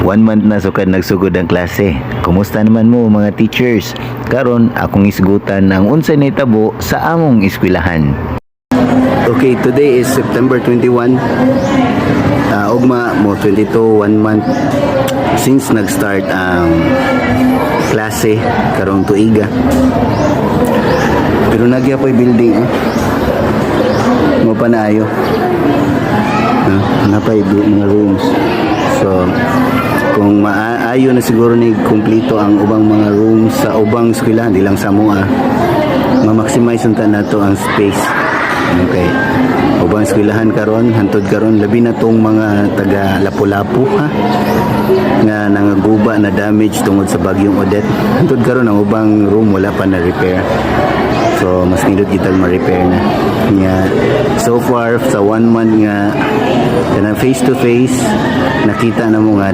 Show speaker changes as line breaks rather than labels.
One month na sukad nagsugod ang klase. Kumusta naman mo, mga teachers? Karon akong isgutan ang unsay nahitabo sa among eskwelahan.
Okay, today is September 21. Ugma mo 22, one month since nag-start ang klase karong tuiga. Pero naa gyapoy building eh. Mo pa naayo. Naa pay mga rooms. So kung maayo na siguro ni kumpleto ang ubang mga rooms sa ubang eskwelahan, di lang sa amoa. Ma-maximize unta nato ang space. Okay. Ubang eskwelahan karon, hantod karon, labi na tong mga taga Lapu-Lapu ha nga nangaguba na damage tungod sa bagyong Odette. Hantod karon ang ubang room wala pa na repair. So mas nindot kitang ma-repair na. Nga so far sa one month nga kanang face to face, nakita na mo nga